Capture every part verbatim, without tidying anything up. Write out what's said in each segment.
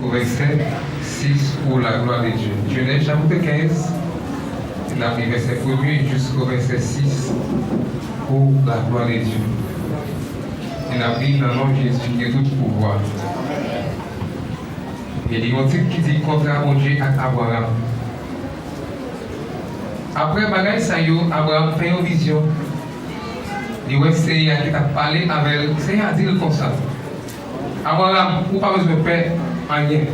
Vèsè sis, pour la gloire de Dieu. Genèse chapitre quinze, n ap li vèsè premye jusqu'au verset six, pour la gloire de Dieu. E n ap li nan non Jezi ki gen tout pouvwa. E li yon tit ki di kontra Bondye ak Abraram. Apre bagay sa yo, Abraram fè yon vizyon. Li wè Seyè a ki t ap pale avè l. Seyè a di l konsa, Abraram, ou pa bezwen pè anyen.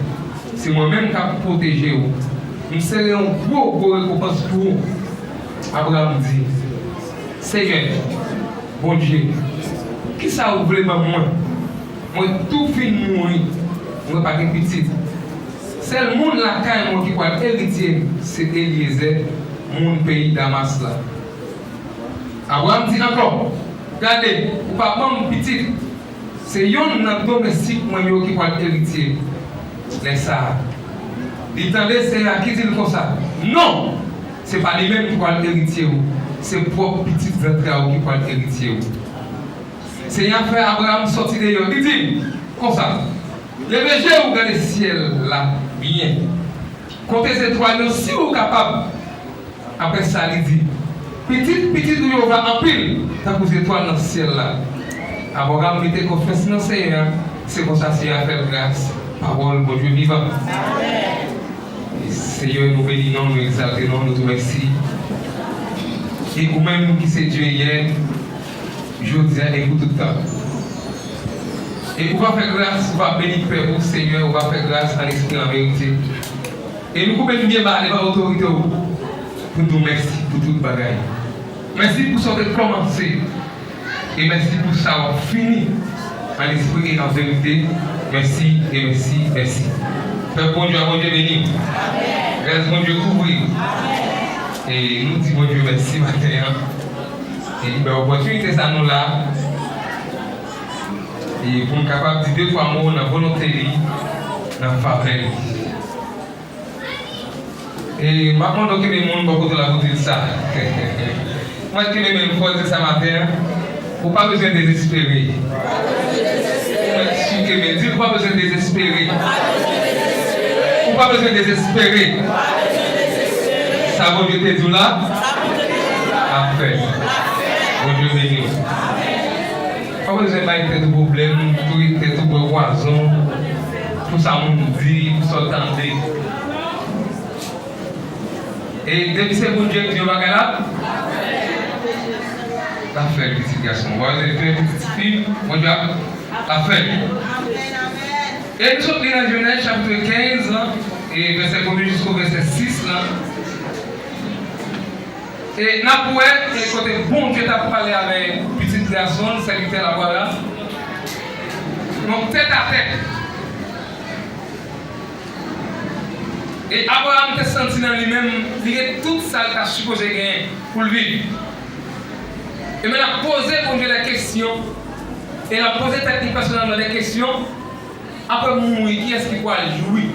Se mwen menm k ap pwoteje w. M sere yon gwo, gwo rekonpans pou ou. Abraram di, Seyè, Bondye, kisa ou vle ban mwen? Mwen tou fin mouri, mwen pa gen pitit. Sèl moun lakay mwen ki pral eritye m se Elyezè, moun peyi Damas la. Abraram di ankò, gade, ou pa ban m pitit. Se yonn nan domestik mwen yo ki pral eritye lè sa a. Li tande Seyè a ki di l konsa, non, se pa li menm ki pral eritye w, se pwòp pitit zantre a w ki pral eritye w. Seyè a fè Abraram sòti deyò, li di l konsa, leve je w gade syèl la byen. Konte zetwal yo si w kapab. Apre sa, li di, pitit pitit ou yo va anpil, tankou zetwal nan syèl la. Abraram mete konfyans nan Seyè a, se konsa Seyè a fè l gras. Pawòl Bondye vivan. Seyè, nou beni non, nou egzalte non, nou di w mèsi. E ou menm ki se Dye yè, jodi a e pou tout tan. E ou va fè gras, ou va beni pèp ou, Seyè, ou va fè gras an espri an verite. E nou koupe n byen ba devan otorite w pou n di w mèsi pou tout bagay. Mèsi pou sa w te kòmanse. E mèsi pou sa w ap fini an espri e an verite. Mèsi e mèsi, mèsi. Pèp Bondye a, Bondye beni w. Gras Bondye kouvri w. E nou di Bondye mèsi maten an. E li bay opòtinite sa nou la. E pou m kapab di de twa mo nan volonte li, nan favè li. E m ap mande w kenbe men w bò kote w la pou w di l sa. Mwen kenbe men l fò, di l sa maten an. Ou pa bezwen dezespere. Mwen si w kenbe, di l ou pa bezwen dezespere. Ou pa bezwen dezespere. Sa Bondye te di w la, ap fèt. Bondye beni w. Pa bezwen bay tèt ou pwoblèm, touye tèt ou, bwè pwazon, pou sa moun di, pou sa w tande. E depi se Bondye k di yon bagay la, l ap fè l, pitit gason. Pa bezwen fè, pitit fi, Bondye ap, l ap fè l. E nou sot li nan Jenèz chapitre quinze, e vèsè premye jisko vèsè sis la. E n ap wè, e kote Bondye t ap pale avè pitit gason l, sèvitè l Abraram. Donk, tèt a tèt. E Abraram te santi nan li menm, li gen tout sa l ta sipoze genyen pou l viv. E men l ap poze Bondye de kesyon, e l ap poze tèt li pèsonèlman de kesyon, apre m mouri, kiyès ki pral jwi?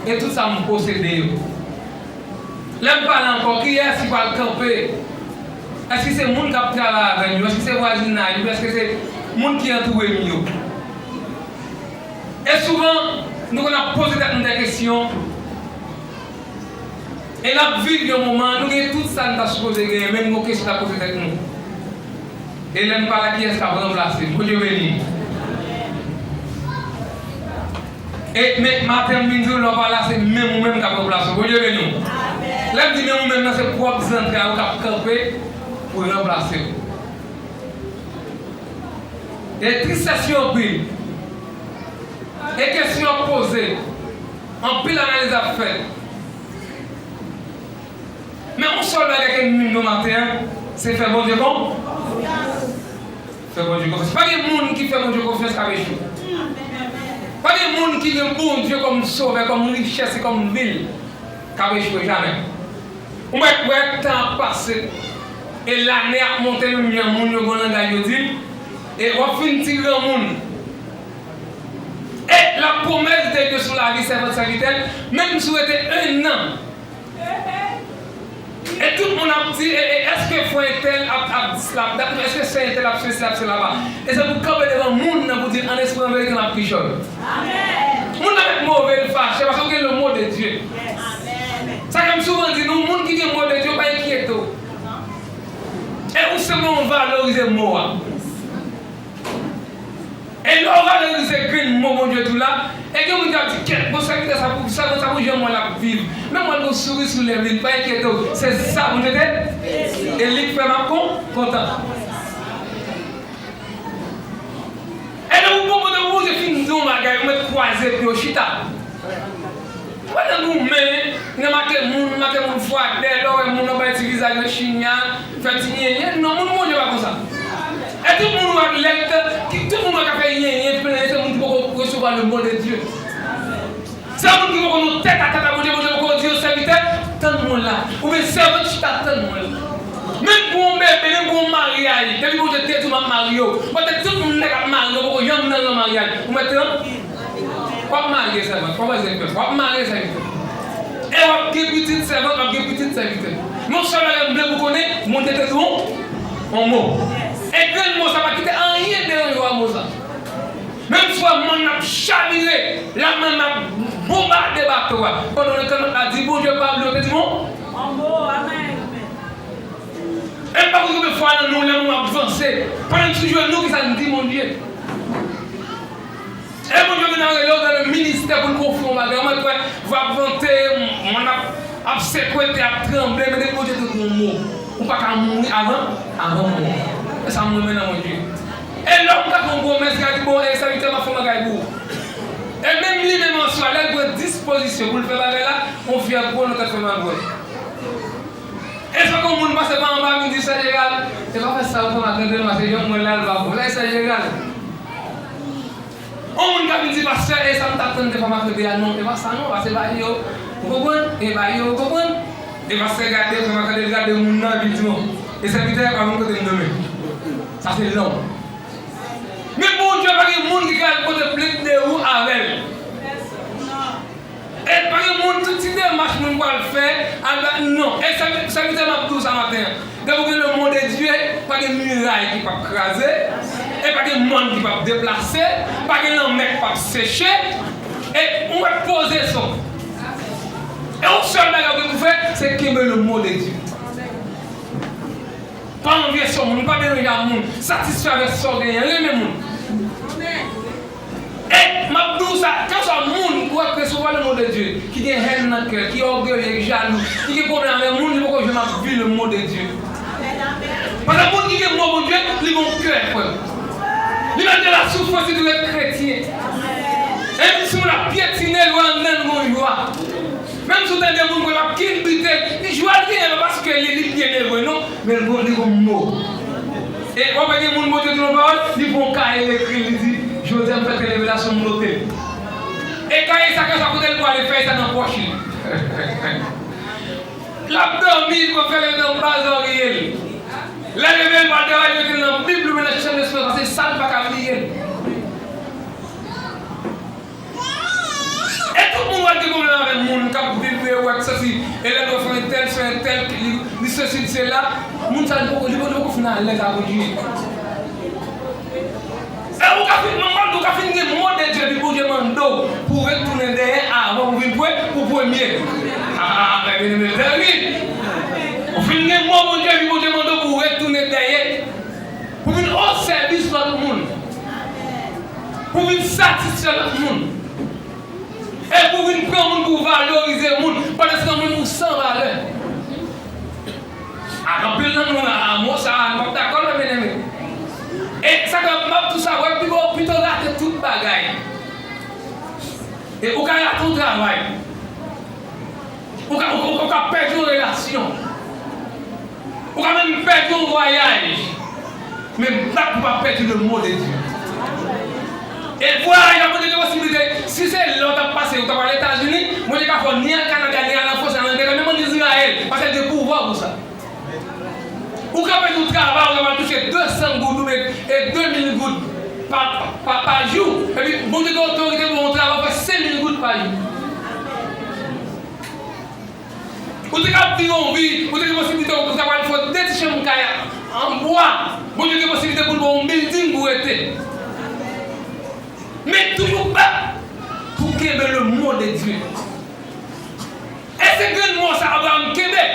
E tout sa m posede yo. Lè m pale ankò, kiyès ki pral kanpe? Èske se moun k ap travay avè m yo? Èske se vwazinay yo? Èske se moun ki antoure m yo? E souvan, nou konn ap poze tèt nou de kesyon. E n ap viv yon moman, nou gen tout sa n ta sipoze genyen, men nou gen kesyon n ap poze tèt nou. E lè m pa la, kiyès k ap ranplase m? Bondye beni m. E, men, maten m vin di w, lè w pa la, se menm ou menm k ap ranplase w. Bondye beni w. Lè m di menm ou menm nan, se pwòp zantre a ou k ap kanpe pou ranplase w. E tristès yo anpil. E kesyon ap poze. Anpil analiz ap fèt. Men yon sèl bagay ke m di nou maten an, se fè Bondye kon-, fè Bondye konfyans. Pa gen moun ki fè Bondye konfyans k ap echwe. Pa gen moun ki gen Bondye kòm sovè, kòm richès e kòm vil k ap echwe jamè. Ou mèt wè tan ap pase, e lane ap monte, limyè moun yo gen langaj yo di, e w ap fin ti granmoun. E la promesse de Dieu sur la vie, sèvant, sèvitè, menm si w rete un an, E tout moun ap di, e, e, èske frè entèl ap, ap, ap, ap, èske sè entèl ap sesi, ap sela pa? E se pou kanpe devan moun nan pou di l an espri, an verite, m ap kichòy. Moun nan mèt move, l fache, paske w gen le mot de Dieu. Sa ke m souvan di nou, moun ki gen mot de Dieu, pa enkyete w. E ou senpleman valorize mo a. E lè w valorize grenn mo Bondye di w la, e gen moun k ap di, "Kèt, bon, sèvitè sa pou, sa, sa pou jan mwen l ap viv. Men mwen gon souri sou lèv li, pa enkyete w, se sa Bondye te, e li k fè m ap kon, kontan." E lè ou bon kote Bondye fin di yon bagay, ou mèt kwaze pye w chita. Ou pa nan goumen, nan make moun, make moun fwadè, lè w wè moun nan bay ti vizaj nan chinya, fè ti nyenyen. Non, moun Bondye pa konsa. E tout moun wè lè, tout moun wè k ap fè nyenyen, plenyen, se moun ki poko resevwa le mot de Dieu. Se moun ki poko nan tèt a tèt a Bondye, Bondye poko di yo, "Sèvitè, tann mwen la." Oubyen, "Sèvant, chita tann mwen la." Menm pou yon bebe, menm pou yon maryaj, depi Bondye te di w, "M ap marye w." Poutèt tout moun nèg ap marye, w poko janm nan yon maryaj. Ou mèt tann. W ap marye sèvant, w ap marye sèvant, w ap marye sèvitè. E w ap gen pitit sèvant, w ap gen pitit sèvitè. Men yon sèl bagay m vle pou konnen, Bondye te di w yon mo. E grenn mo sa pa kite anyen deranje w a mo sa. Menm si w wè mòn nan ap chavire, lamè nan ap bonbade bato a, pandan w nan kanot la di, "Bondye pa bliye w te di m yon mo." E m pa konn konbyen fwa nan nou, lè nou ap vanse, pandan n sou jenou, kisa n di Bondye? E Bondye vin rele w nan le ministè pou l konfye yon bagay. Ou mèt wè, van ap vante, mòn ap, ap sekwete, ap tranble, men depi Bondye te di yon mo, ou pa ka mouri avan, avan mo. E sa m renmen nan Bondye. E lè w ka fè yon pwomès, li ka di, "Bon, e sèvitè, m ap fè yon bagay pou ou." E menm li menm answa, lè l pran dispozisyon pou l fè bagay la, yon fyèv gwo nan tèt fè mal bwè. E sa kon moun pase pa anba vin di, "Sè Jeral, e pa fè sa, ou fè m ap tande l, paske jan mwen la, l pa bon." Lè Sè Jeral. On moun ka vin di, "Pastè, e sa m t ap tann de fwa m ap tande a, non, e pa sa non, paske e pa yo, ou konprann? E pa yo, ou konprann?" E pastè gade, fè m ap tande l gade moun nan, vin di, "Bon, e sèvitè a pa menm kote m demen." Sa se lòm. Men Bondye pa gen moun ki ka al pote plent de ou avè l. E pa gen moun, tout ti demach moun pral fè, al ba, non. E sèvi-, sèvitè, m ap di w sa maten an. Depi w gen le mot de Dieu, pa gen miray ki p ap kraze, e pa gen mòn ki p ap deplase, pa gen lanmè ki p ap seche, e ou mèt poze sou. E yon sèl bagay ou gen pou fè, se kenbe le mot de Dieu. Pa anvye sò moun, pa deranje a moun, satisfè avèk sa w genyen, renmen moun. E m ap di w sa, kèlkeswa moun ou wè k resevwa le mot de Dieu, ki gen hèn nan kè l, ki ògeye, ki jalou, ki gen pwoblèm avèk moun, li poko janm ap viv le mot de Dieu. Paske moun ki gen mo Bondye, li gen yon kè, frè m. Li mèt gen lasoufrans, li dwe ret kretyen. E menm si moun ap pyetine l, wè anndan l gen yon jwa. Menm si w tande moun kwè l ap kilbite, li jwa l genyen, pa paske li, li byen evre, non. Men l gon, li gon mo. E w ap wè gen moun Bondye di yon pawòl, li pran yon kaye, l ekri, li di, "Jodi a m fè tèl revelasyon, m note l." E kaye sa, kèlkeswa kote l pwale, fèy sa nan pòch li. L ap dòmi, li pran fèy la nan ba zòrye l. Lè l leve, l pral travay, li mete l nan Bib li, oubyen nan chanm lespri, paske sa l pa ka bliye l. E tout moun wè l gen pwoblèm avè moun k ap viv, yo wè k santi, e lè l wè frè entèl, sè entèl, li, li sesi, li sela, moun sa li poko, li poko, li poko fin alèz avèk li. E ou ka fin, mwen, ou ka fin gen mo de Dye, epi Bondye mande w pou w retounen dèyè avan ou vin pre-, pou premye. Ah, mwen byeneme, tèrib. Ou fin gen mo Bondye, epi Bondye mande w pou w retounen dèyè. Pou vin o sèvis lòt moun. Pou vin satisfè lòt moun. E pou vin pran moun pou valorize moun, pandan se tan menm ou san valè. Ak anpil nan nou la, a mo sa a, nou p ap dakò, non, byeneme. E sa k ap, m ap tou sa, wè, pito, pito rate tout bagay. E ou ka rate yon travay. Ou ka, ou, ou ka pèdi yon relasyon. Ou ka menm pèdi yon vwayaj. Men bat pou pa pèdi le mot de Dieu. E vwayaj la, Bondye gen posiblite, si se lè w t ap pase, ou t ap al Etazini, Bondye ka fè w ni al Kanada, ni al an Frans, al Angletè, menm ann Izrayèl, paske l gen pouvwa pou sa. Ou ka pèdi yon travay, ou ta pral touche de san goud oubyen, e, de mil goud pa, pa, pa jou. Epi, Bondye gen otorite pou yon travay, ou fè senk mil goud pa jou. Ou te ka ap viv yon vi, ou te gen posiblite ou ta pral fè de ti chanm kay an bwa. Bondye gen posiblite pou l ba w yon bilding pou w rete. Men toujou bat pou kenbe le mot de Dieu. E se grenn mo sa Abraram kenbe.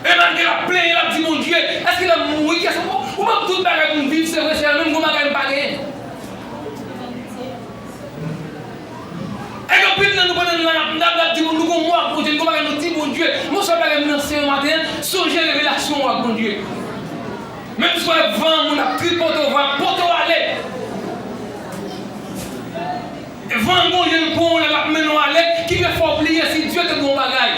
E malgre l ap plenyen, l ap di Bondye, èske l ap mouri? Kiyès ou, ou ban m tout bagay pou m viv, se vre, se vre, men m gon bagay m pa genyen. E gen anpil nan nou, pandan nou la, n ap, n ap, n ap di, nou gon mo ak Bondye, nou gon bagay nou di Bondye. Men yon sèl bagay m lanse yo maten an, sonje revelasyon w ak Bondye. Menm si w wè van an, moun ap tripote w, van ap pote w ale. Van an gon jan l pran w, l ap mennen w ale, ki vle fè w bliye si Dye te di w yon bagay.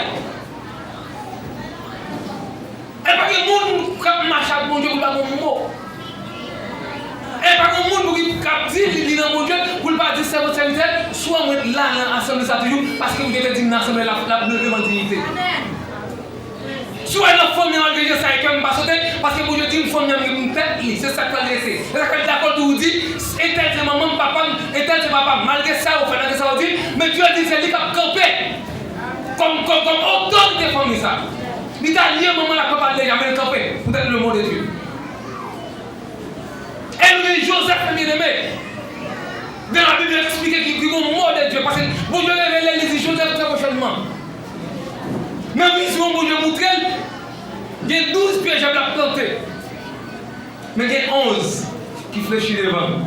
E pa gen moun k ap mache ak Bondye pou l pa gen yon mo. E pa gen moun pou ki k ap di li, li nan Bondye, pou l pa di, sèvant, sèvitè, swa mwen la nan asanble sa toujou, paske Bondye te di m nan asanble la, l ap leve m an diyite. Si w wè nan fanmi an, malgre jan sa ye, kè m pa sote, paske Bondye di m fanmi an gen pou m tèt li, se sa k pral rete. Se sa k fè l dakò tou di, entèl se manman m, papa m, entèl se papa m. Malgre sa yo fè, malgre sa yo di, men Dye di se li k ap kanpe kòm, kòm, kòm otorite fanmi sa. Li ta lye manman l ak papa l deja, men l kanpe poutèt le mot de Dieu. E nou gen Jozèf, men byeneme. Dans la Bible, li eksplike ki, ki gon mot de Dieu. Paske Bondye revele, li di Jozèf trè pwochènman. Nan vizyon, Bondye montre l, gen douz pye jab l ap plante. Men gen onz ki flechi devan l.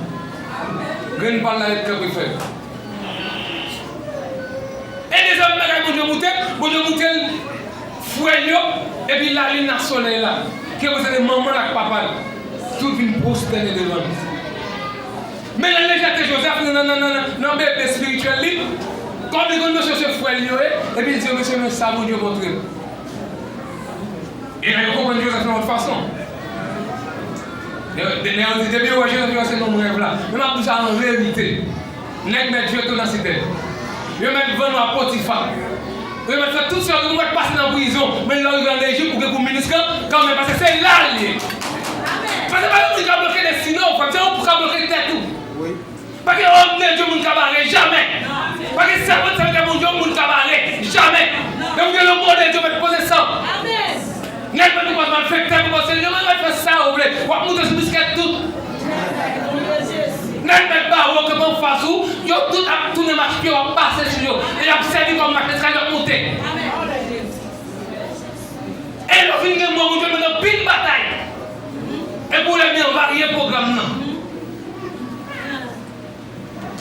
Grenn pa l la ret kanpe fèb. E dezyèm bagay Bondye montre l, Bondye montre l fwèl yo, epi lalin ak solèy la, ki reprezante manman l ak papa l, tout vin pwostène devan l. Men nan lejète Jozèf, nan, nan, nan, nan, nan bebe espirityèl li, kòm li konn mesye se fwèl yo ye, epi l di yo, mesye, men sa Bondye montre m. E nèg yo konprann Jozèf nan lòt fason. Nèg yo di, depi yo wè Jozèf, yo wè se nonm rèv la. Men m ap di w sa an verite. Nèg mèt jete w nan sitèn. Yo mèt vann ou a Potifa. Yo mèt fè tout sa, ou mèt pase nan prizon. Men lè w rive ann Ejip, ou gen pou minis kan, kanmenm, paske se la l ye. Paske pa gen moun ki ka bloke destine w, frè m, se ou pou ka bloke tèt ou. Pa gen òm de Dye moun ka bare, jamè. Pa gen sèvant, sèvitè Bondye moun ka bare, jamè. Lè w gen le mot de Dieu, mèt poze san. Nèg mèt pran malfektè pou pase, yo mèt fè sa yo vle. W ap moute sou biskèt tout. Nèg mèt bare w kanpe anfas ou, yo tout ap tounen mach pye, w ap pase sou yo. E y ap sèvi kòm mach eskal, y ap moute. E lè w fin gen mò Bondye, men anpil batay. E pwoblèm yo varye pwogram nan.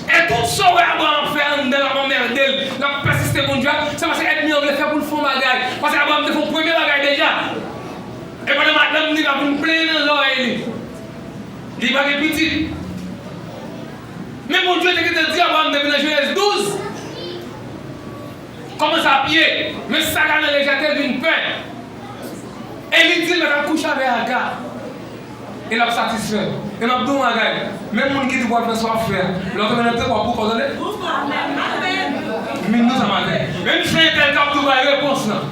E tout sa w wè Abraram ap fè anndan, l ap anmède l, l ap pèsiste Bondye a, se paske ènmi an vle fè pou l fè yon bagay. Paske Abraram te fè yon premye bagay deja. E pandan madanm li la vin plenyen nan zòrèy li, li pa gen pitit. Men Bondye te gentan di Abraram depi nan Jenèz douz, kòmanse ap ye, men Sara nan lejète vin pè. E li di l mèt al kouche avè Aga. E l ap satisfè. E m ap di w yon bagay, menm moun ki di w pral fè sa w ap fè a, lè w tonbe nan trèt w ap poukò, tande. Min nou sa maten. Menm se entèl k ap di w bay repons lan.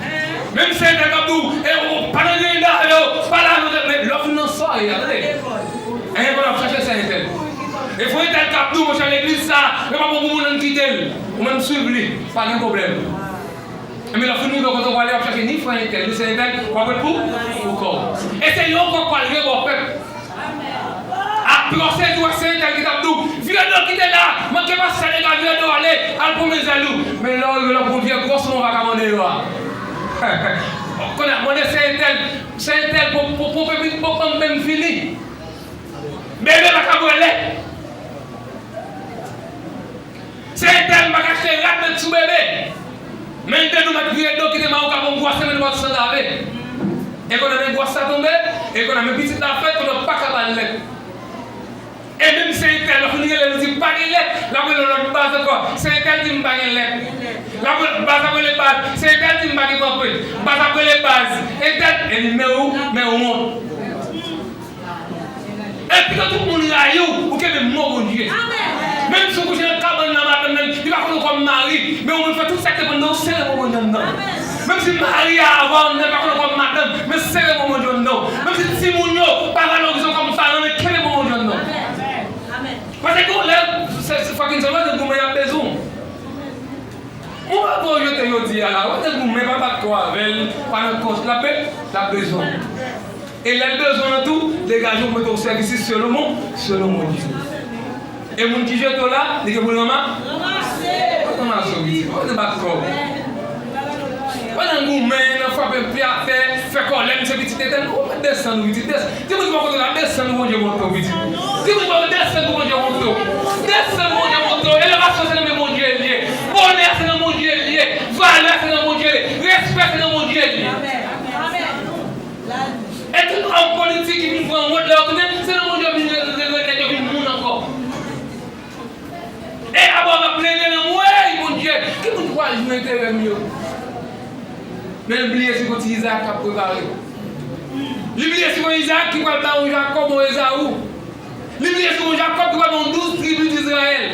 Menm se entèl k ap di w, e, ou pa nan griyen dayè, pa la, men lè w fin nan sa w ye a, tande. E konn ap chache se entèl. E fò entèl k ap di w, monchè, legliz sa, yo pa bon pou moun, ann kite l. Ou menm swiv li, pa gen pwoblèm. Enben, lè w fin rive kote w prale, w ap chache ni frè entèl, ni sè entèl, w ap ret pou, pou kò w. E se yo k pral rebò pèp. Apre w sezi w wè se entèl ki t ap di w, vire do kite la, manke pase sa, nèg la vire do ale, al pran men zèl ou. Men lè w rive, lè w pran vye gwòs yon vakabon deyò a. Kounye a, mande se entèl, se entèl, pou, pou, pou, pou, pou, pou, pou m fini. Bebe pa ka bwè lèt. Se entèl m pa ka achte rad met sou bebe. Men de nou mèt vire do kite mawouka bon gwòs men nou pa t san lave. E kounye a men gwòs sa tonbe, e kounye a men pitit la fèt, kounye a pa ka ba l lèt. E menm se entèl, lè w fin rele l, ou di pa gen lèt, l ap rele yon lòt baz ankò. Se entèl di m pa gen lèt. L ap rele baz, ap rele baz. Se entèl di m pa gen panpwen. Baz ap rele baz. Entèl, e li men ou, men ou wont. E pito tout moun rayi w, ou kenbe mo Bondye. Menm si w kouche nan kabann nan madanm nan, li pa konn ou kòm mari, men ou menm fè tout sa k depann de ou, sere mo Bondye anndan w. Menm si mari a avè w anndan, li pa konn ou kòm madanm, men sere mo Bondye anndan w. Menm si timoun yo pa valorize w kòm paran, men kenbe mo Bondye anndan w. Paske gon lè, se, se fucking sèlman de goumen y ap bezwen w. Ou Papa w jete jodi a la, w ap goumen, pa bat kò avè l, pa nan kòs, l ap be-, l ap bezwen w. E lè l bezwen w tou, degaje w mete w sèvis li selon Bon, selon Bondye. E moun ki jete w la, li gen pou l ranma-, ranmase. Pa ranmase w, pitit. Pa nan bat kò. Pa nan goumen, nan frape pye atè, fè kòlè, m se pitit Letènèl. Ou mèt desann, pitit. Des-, di moun ki bò kote w la, desann pou Bondye monte w, pitit. Di moun ki bò kote w, desann pou Bondye monte w. Desann pou Bondye monte w. Elevasyon se nan men Bondye l ye. Bonè se nan Bondye l ye. Valè se nan Bondye l ye. Respè se nan Bondye l ye. E tout òm politik ki vin pran wòt lè yo tounen, se nan Bondye yo vin re-, re-, re-, yo vin moun ankò. E Abraram ap plede nan mwen, Bondye, ki moun ki pral jwi enterè m yo? Men l bliye se pou ti Izaak k ap prepare. Li bliye se pou Izaak ki pral ba yon Jakòb, yon Ezaou. Li bliye se pou Jakòb ki pral ba yon douz tribi Izrayèl.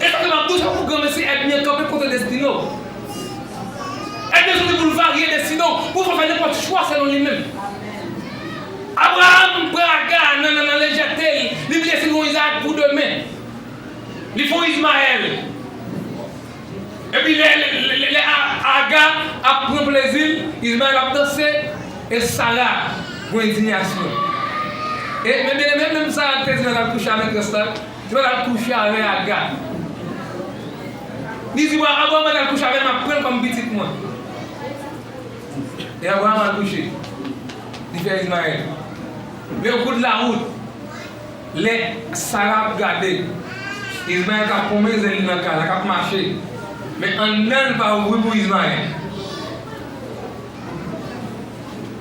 E sa ke m ap di w, sa pou granmesi ènmi an kanpe kote destine w. Ènmi an soti pou l varye destine w, pou fè w fè nenpòt chwa selon li menm. Abraram pran Aga nan, nan, nan lejète l, li bliye se yon Izaak pou demen. Li fè yon Izmayèl. Epi lè, lè, lè, lè, lè A-, Aga ap pran plezi l, Izmayèl ap danse, e Sara pran endiyasyon. E, men, men, men, menm Sara te di l al kouche avèk rès la, li pral kouche avè Aga. Li di, "Bon, Abraram al kouche avè l, m ap pran l kòm pitit mwen." E Abraram al kouche. Li fè Izmayèl. Men okout lawout, lè Sara ap gade, Izmayèl k ap konmen zèl li nan kay la, k ap mache. Men anndan l pa ouvri pou Izmayèl.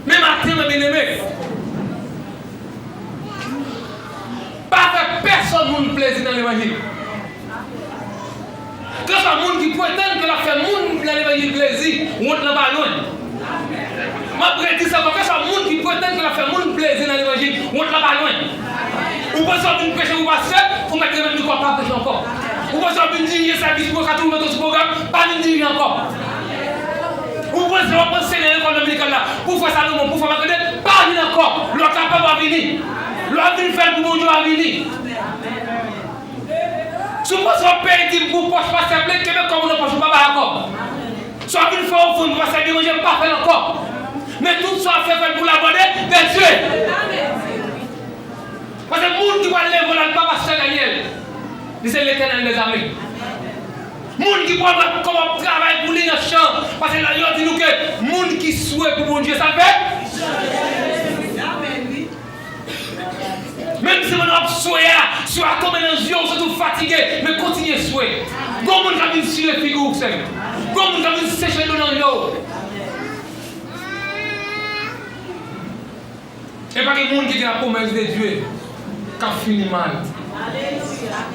Men maten an, byeneme, pa fè pèsonn moun plezi nan levanjil. Kèlkeswa moun ki pretann ke l ap fè moun nan levanjil plezi, wont lan pa lwen. M ap redi sa ankò, kèlkeswa moun ki pretann ke l ap fè moun plezi nan levanjil, wont lan pa lwen. Ou panse w ap vin preche pou pastè, ou mèt remèt mikwo a, pa preche ankò. Ou panse w ap vin dirije sèvis pou yo ka tou mete w sou pwogram, pa vin dirije ankò. Ou panse w ap anseye nan lekòl dominikal la, pou frè Salomon, pou frè Makande, pa vin ankò. Lè w kapab, w a vini. Lè w ap vin fè l pou Bondye, w a vini. Si w panse w ap peye dim pou pòch pastè ple, kenbe kòb ou nan pòch ou, pa bay ankò. Si w ap vin fè ofrann pou pastè Byen Manje, pa fè l ankò. Men tout sa w ap fè, fè l pou la gloire de Dieu. Paske moun ki pral leve w la, li pa pastè Daniel. Li se Letènèl dèzame. Moun ki pral wè kòman w ap travay pou li nan chan. Paske la, yo di nou ke moun ki swe pou Bondye, sa l fè? Menm si moun ap swe a, swe a tonbe nan zye w, ou santi w fatige, men kontinye swe. Gon moun k ap vin sire figi w, sè m. Gon moun k ap vin seche dlo nan je w. E pa gen moun ki gen la promesse de Dieu k ap fini mal.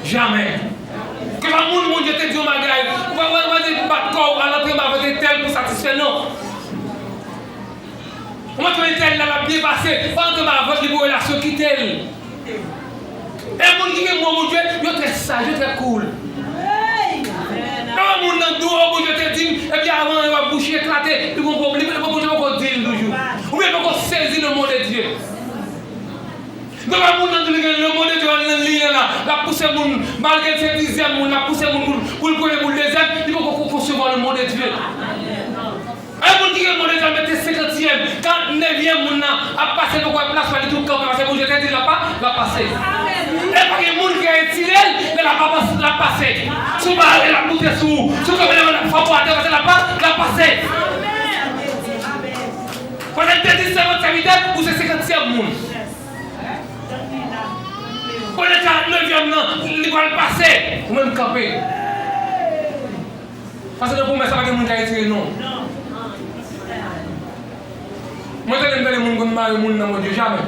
Jamè. Ke pa moun Bondye te di yon bagay, ou pa, ou pa, ou pa di bat kò w, al antre anba vant entèl pou satisfè, non. Ou montre entèl la, l ap byen pase, pa antre anba vant li pou relasyon, kite l. E moun ki gen bon Bondye, yo trè saj, yo trè cool. Nan moun nan di w, o, Bondye te di m, epi avan yo ap bouch li eklate, li gon pwoblèm, li poko, Bondye poko di l toujou. Oubyen poko sezi le mot de Dieu. Nan moun nan di l gen le mot de Dieu nan li la, l ap pouse moun, malgre l se dizyèm moun, l ap pouse moun pou, pou l premye, pou l dezyèm, li poko ko-, konsevwa le mot de Dieu. E moun ki gen bon Letènèl mete senkantyèm, karantnevyèm moun nan ap pase, poko wè plas pa li tou kanpe, paske Bondye te di l ap pa, l ap pase. E pa gen moun ki retire l, men l ap avanse, l ap pase. Si w pa ale, l ap moute sou ou. Si w kanpe devan l, l ap frape w atè, paske l ap pa, l ap pase. Pandan l te di senkant sèvitè, ou se senkantyèm moun. Pandan karantnevyèm nan, li pral pase, ou menm kanpe. Paske nan pwomès la pa gen moun ki ka retire non. Mwen tande m tande moun konn mare moun nan Bondye, jamè.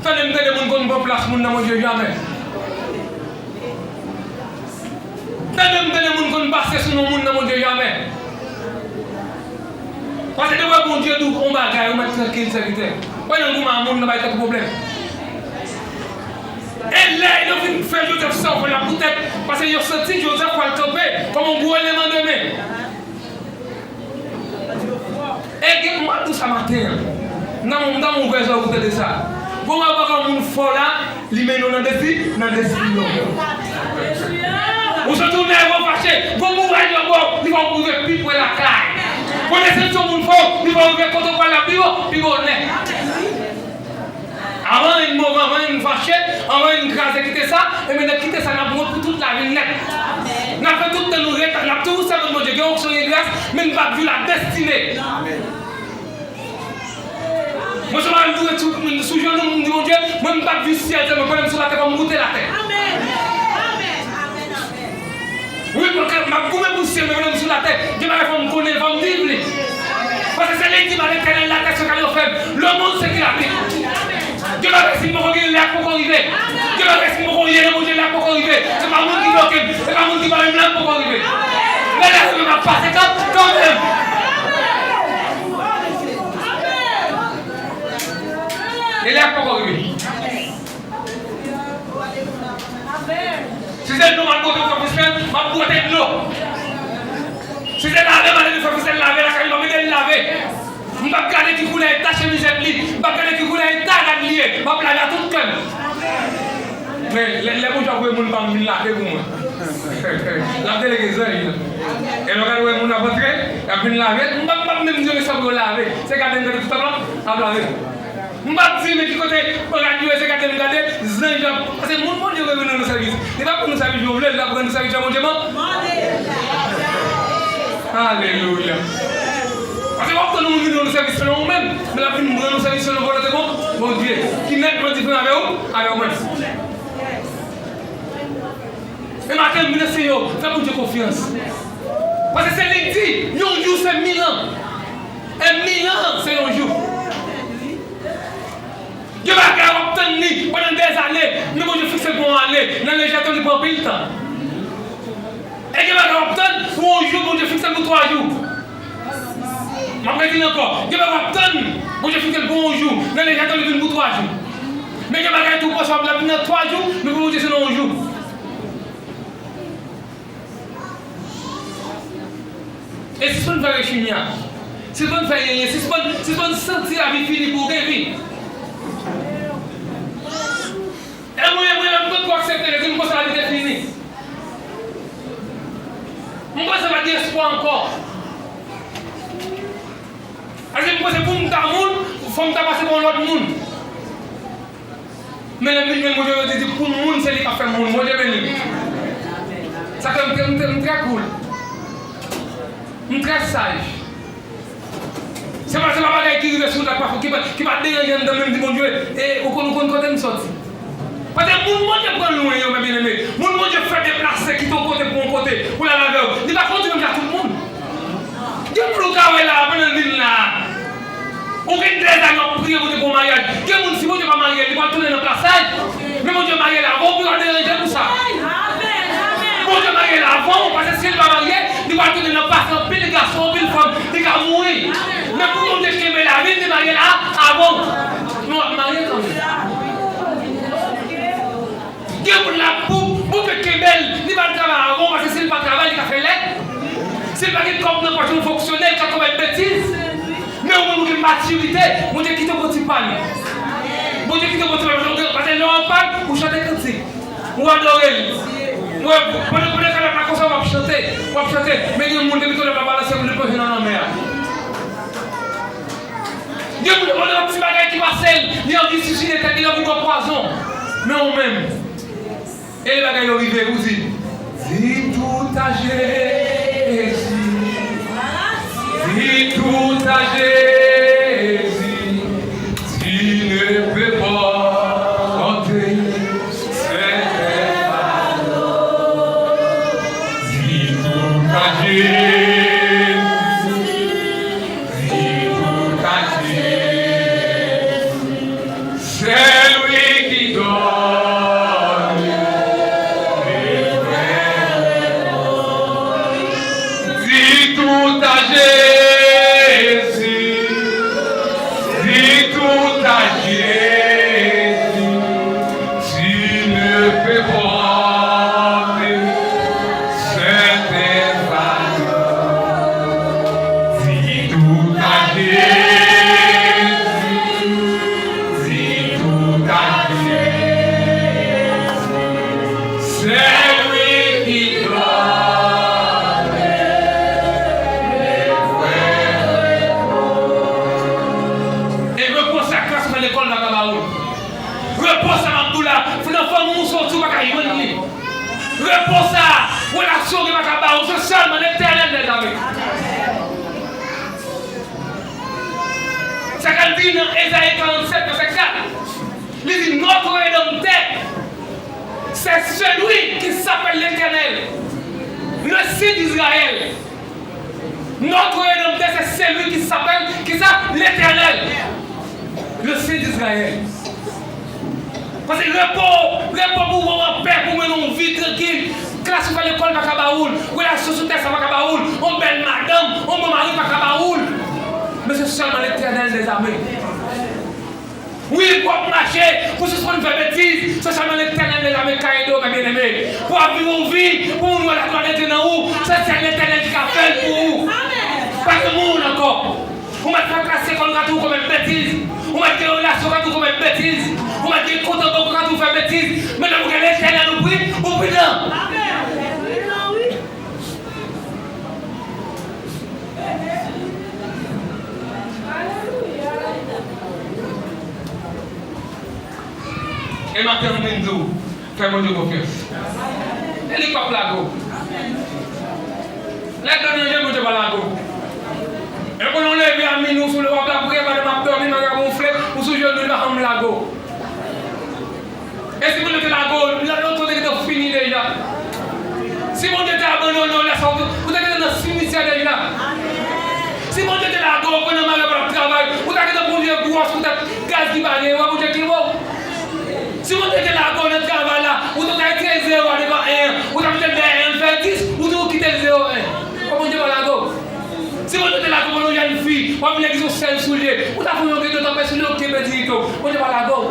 Tande m tande moun konn pran plas moun nan Bondye, jamè. Tande m tande moun konn pase sou non moun nan Bondye, jamè. Paske depi w wè Bondye di w yon bagay, ou mèt trankil, sèvitè. Pa nan goumen a moun nan bay tèt ou pwoblèm. E lè yo fin fè Jozèf sa, yo fè l la poutèt, paske yo santi Jozèf pral kanpe kòm yon gwo eleman demen. E gen, m ap di w sa maten an, nan, nan ouvè zòrèy ou tande sa. Bon, wè, wè, moun fò la, li mennen w nan defi, nan defi, non. Ou santi w nève, w fache, Fòk ou rive pi pre lakay. Konesans yon moun fè w, li fè w rive kote w pral la pi wo, pi bonè. Anvan n move, anvan n fache, anvan n kraze kite sa, e men nan kite sa n ap wont pou tout lavi n nèt. N ap fè tout tan nou ret, n ap toujou sèvi Bondye, gen onksyon, gen gras, men n p ap viv la destine. Mwen sèlman m dwe sou, sou jenou m di Bondye, mwen m p ap viv syèl sèlman, pandan m sou latè fò m goute latè. Wi, paske m ap goumen pou syèl, men pandan m sou latè, gen bagay fò m konnen l, fò m viv li. Paske se li ki di, Letènèl, la terre ce qu'elle offert, le monde ce qu'il habite. Gen bagay si m poko gen lè a poko rive. Gen bagay si m poko ye nan Bondye lè a poko rive. Se pa moun ki bloke m, se pa moun ki bare m la poko rive. Men lè a rive m ap pase kan, kanmenm. E lè a poko rive. Si se dlo m al bwote pou fè frisfèl, m ap bwote dlo. Si se lave m ale pou fè frisfèl lave lakay li, m ap ede l lave. M p ap gade ki koulè eta chemizèt li, m p ap gade ki koulè eta rad li ye, m ap lave a tout kè m. Men lè, lè Bondye ap voye moun pa m vin lave pou mwen, l ap delege zanj la. E lè w gade wè moun ap antre, y ap vin lave, m p ap, m p ap menm di yo men sa pou yo lave. Se gade m gade tout ap la, ap lave. M p ap di men ki kote rad yo ye, se gade m gade, zanj la. Paske moun Bondye rele nan sèvis, li pa pou nou sèvis jan w vle, li la pou nou sèvis jan Bondye mande. Alelouya. Paske w ap tann moun vin rann ou sèvis selon ou menm, men l ap vin rann ou sèvis selon volonte bon, Bondye, ki nètman diferan avè ou, avè ou menm. E maten, m vin nan Senyè, fè Bondye konfyans. Paske se li k di, yon jou se mil an. E mil an se yon jou. Gen bagay w ap tann li pandan dèzane, men Bondye fikse l pou yon ane. Nan lejète, li pran anpil tan. E gen bagay w ap tann pou yon jou, Bondye fikse l pou twa jou. M ap redi l ankò. Gen bagay w ap tann, Bondye fikse l pou yon jou. Nan lejète, li vin pou twa jou. Men gen bagay tou, pòsyon w ap vin nan twa jou, men pou Bondye se nan yon jou. E sispann fè rechimya. Sispann fè yenyen. Sispann, sispann santi lavi fini pou w gen vi. E mwen, mwen menm, m potko aksepte Jezi, m panse lavi te fini. M panse pa gen espwa ankò. Paske m panse pou m ta moun, fò m ta pase pa yon lòt moun. Men lè m vin jwenn Bondye, Bondye di pou moun, se li k ap fè moun. Bondye beni m. Sa fè m, m, m, m trè cool. M trè saj. Se pa, se pa bagay ki rive sou wout la, ki pa, ki pa, ki pa deranje m, m di Bondye, e, ou konn, ou konn kote m sòti. Paske moun Bondye pran lwen yo, men byeneme. Moun Bondye fè deplase, kite yon kote pou yon kote, pou l al avè w. Li pa konn di menm jan tout moun. Gen moun ou ka wè la, pandan l vin la. Ou gen dèzane w ap priye Bondye pou yon maryaj. Gen moun, si Bondye pa marye l, li pral tounen nan plasaj. Men Bondye marye l avè w, pou yo deranje l pou sa. Bondye marye l avan w, paske si l pa marye, li pral tounen nan pase anpil gason, anpil fanm, li ka mouri. Men pou Bondye kenbe lavi l, li marye l a, avan w. Men w ap marye kanmenm. Gen moun la pou, pou Bondye kenbe l, li pa travay avan w, paske si l pa travay, li ka fè lèd. Si l pa gen kòb nan pòch, li fonksyonè, li ka komèt betiz. Men ou menm ou gen matirite, Bondye kite w pran ti pàn. Bondye kite w pran ti pàn, paske lè w an pàn, ou chante kantik. Ou adore l. Ou wè, pandan, pandan kalòt la konsa, w ap chante, w ap chante. Men gen moun, depi kalòt la balanse, pou li plonje nan lanmè a. Gen moun, pandan yon ti bagay ki pase l, li anvi siside tèt li, li anvi bwè pwazon. Men ou menm, e lè bagay yo rive, ou di, di tout a Jezi. Di tout a Jezi. Tu ne peux pas porter certains fardeaux. Di tout a Jezi. Di tout a Jezi. C'est lui qui donne le vrai repos. Dis tout à Jésus. Repo sa a, relasyon ki pa ka ba ou, se sèlman Letènèl dèzame. Sa k ap di nan Ezayi karannsèt, vèsè kat, li di, Notre Rédempteur, c'est celui qui s'appelle l'Éternel, le Saint d'Israël. Notre Rédempteur, c'est celui qui s'appelle, qui ça? L'Éternel. Le Saint d'Israël. Paske repo, repo pou ou anpè, pou mennen yon vi trankil. Klas ou fè lekòl pa ka ba ou l. Relasyon sou tè sa pa ka ba ou l. Yon bèl madanm, yon bon mari pa ka ba ou l. Men se sèlman Letènèl dèzame. Wi, pou w ap mache, pou w sispann fè betiz, se sèlman Letènèl dèzame ka ede w, mè byeneme. Pou w ap viv yon vi, pou moun wè laglwa de Dye nan ou, se sèl Letènèl ki ka fè l pou ou. Pa gen moun ankò. Ou mèt fè klas lekòl, ou ka toujou komèt betiz. Ou mèt gen relasyon, ou ka toujou komèt betiz. Ou mèt gen kont an bank, ou ka toujou fè betiz. Men lè ou gen Letènèl, ou pri, ou pridan. E maten an, m vin di w, fè Bondye konfyans. E li k p ap lage w. Lè dlo nan je, Bondye pa lage w. E konnen w leve a minwi, ou sou, w ap lapriyè, madanm ap dòmi, mari ap wonfle, ou sou jenou, li pa janm lage w. E si Bondye te lage w, lòt, lòt kote gentan fini deja. Si Bondye te abandone w lè sa, ou te, ou te gentan nan simityè deja. Si Bondye te lage w pandan mari w ap travay, ou ta gentan pran vye gwòs poutèt gaz ki pa genyen, wè Bondye kenbe w. Si Bondye te lage w nan travay la, ou te kay tire zewo a devan en an, ou ta mete l dèyè en an, fè dis, ou toujou kite l zewo en. Wè Bondye pa lage w. Si Bondye te lage w pandan w jèn fi, w ap vin legliz yon sèl soulye, ou ta pran yon gede, w ta pèse l, ou kenbe diyite w. Bondye pa lage w.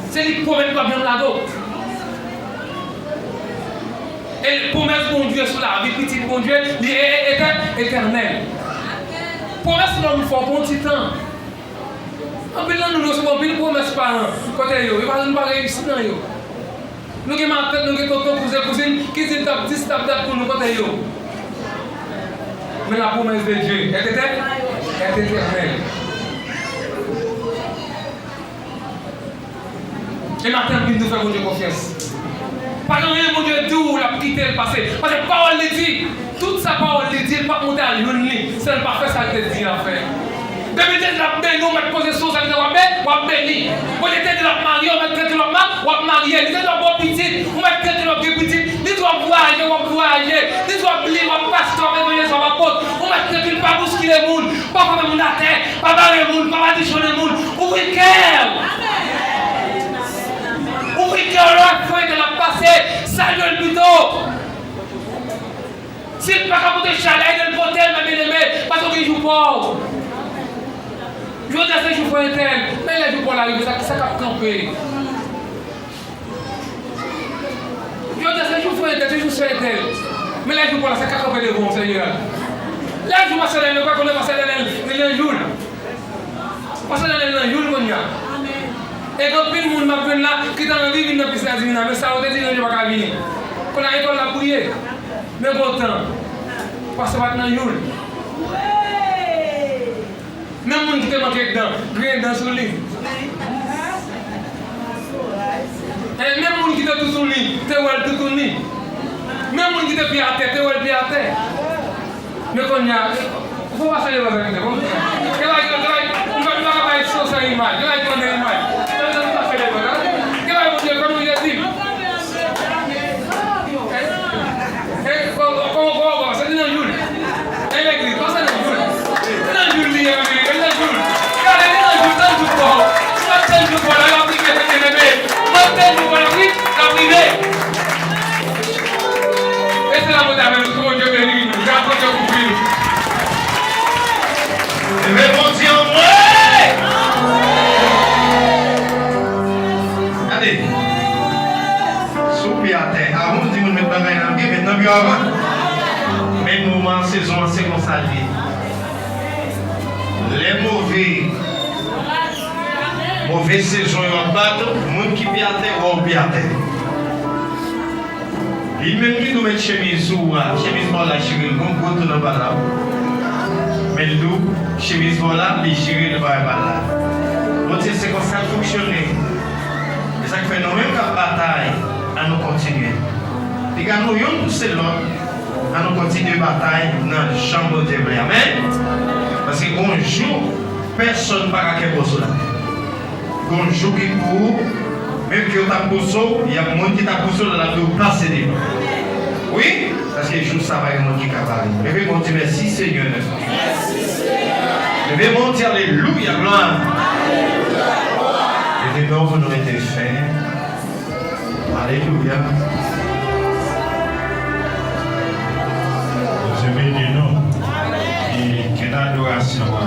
Se li k pwomèt li p ap janm lage w. E pwomès Bondye sou lavi pitit Bondye, li e, e, etè-, etènèl. Pwomès lòm fè w pou yon ti tan. Anpil nan nou, nou resevwa anpil pwomès paran. Kote yo? Yo pa, nou pa reyisi nan yo. Nou gen matant, nou gen tonton, kouzen, kouzin, ki di n t ap dis, t ap dat pou nou, kote yo? Men la promesse de Dieu est éternelle. Est éternelle. E maten an, vin nou fè Bondye konfyans. Pa gen anyen Bondye di w, l ap kite l pase. Paske pawòl li di, tout sa pawòl li di, l p ap monte al jwenn li, san l pa fè sa l te di l ap fè. Depi l te di l ap beni w, mèt poze sou sa l te w ap be-, w ap beni. Bondye te di l ap marye w, mèt trankil w ap ma-, w ap marye. Li te di w ap gen pitit, ou mèt trankil w ap gen pitit. Li di w ap vwayaje, w ap vwayaje. Li di w ap li, w ap pastè, w ap evanjelis, w ap apot. Ou mèt trankil, pa bouskile moun, pa frape moun atè, pa bare moun, pa madichonnen moun. Ouvri kè w. Ouvri kè w, lè w ap fè l ap pase, salye l pito. Si l pa ka pote chalè, ede l pote l, mè byeneme, paske w gen jou pa w. Jodi a se jou frè entèl, men lè jou pa w la rive, sa, sa k ap kanpe? Jodi a se jou frè entèl, se jou sè entèl. Men lè jou pa w la, sa k ap kanpe devan w, Senyè a? Lè jou pastè Daniel, ou pa konnen pastè Daniel, li nan jou l. Pastè Daniel nan jou l kounye a. E gen anpil moun m ap jwenn la ki ta anvi vin nan pis la divina, men sa yo te di Daniel pa ka vini. Kounye a etwal la briye. Men gon tan, pastè pa t nan jou l. Menm moun ki te manke dan, griyen dan sou li. E menm moun ki te toutouni, te wè l toutouni. Menm moun ki te pye atè, te wè l pye atè. Men kounye a, fò w pa sere lòt avèk mwen, bon? Gen bagay, gen bagay, m pa, m pa ka bay sou sa imaj, gen bagay ki konnen imaj. Fò w pa sere lòt, a? Gen bagay Bondye fè nou, Jezi. E, e, kò-, kò-, kò-, kò-, se li nan jou l. E legliz, pastè nan jou l. Se nan jou l li ye, mezanmi, se nan jou l. Gade, li nan jou l, nan jou pa w. Mwen te jou pa w la, l ap rive, se byeneme. Mwen te jou pa w la, wi, l ap rive. Rete la, Bondye avè nou, ke Bondye beni nou, ke Bondye kouvri nou. Leve Bondye anmwe! Gade, si w pye atè, avan w di moun met bagay nan pye, met nan pye w avan. Men moman sezon an, se konsa l ye. Lè move Move sezon yo ap bat, moun ki pye atè, wè w pye atè. Li menm ki dwe met chemiz sou ou a, chemiz pa w la chire l, gon gwo tou nan bal la. Men l di w, chemiz pa w la, li chire l, li pa wè bal la. Bondye, se konsa l fonksyone. E sa k fè nou menm k ap batay, Ann nou kontinye. Piga nou youn pouse lòt. Ann nou kontinye batay nan jan Bondye vle. Amèn. Paske gon jou, pèsonn pa ka kenbe w sou latè. Gon jou ki pou ou, menm ke yo t ap pouse w, y ap moun ki t ap pouse w la, l ap di w pase devan. Wi, paske jou sa pa gen moun ki ka bare. Leve men w di mèsi Senyè. Leve men w di alelouya, glwa. Leve men w pou nou rete fèm. Alelouya. Bondye beni nou. E ke adorasyon an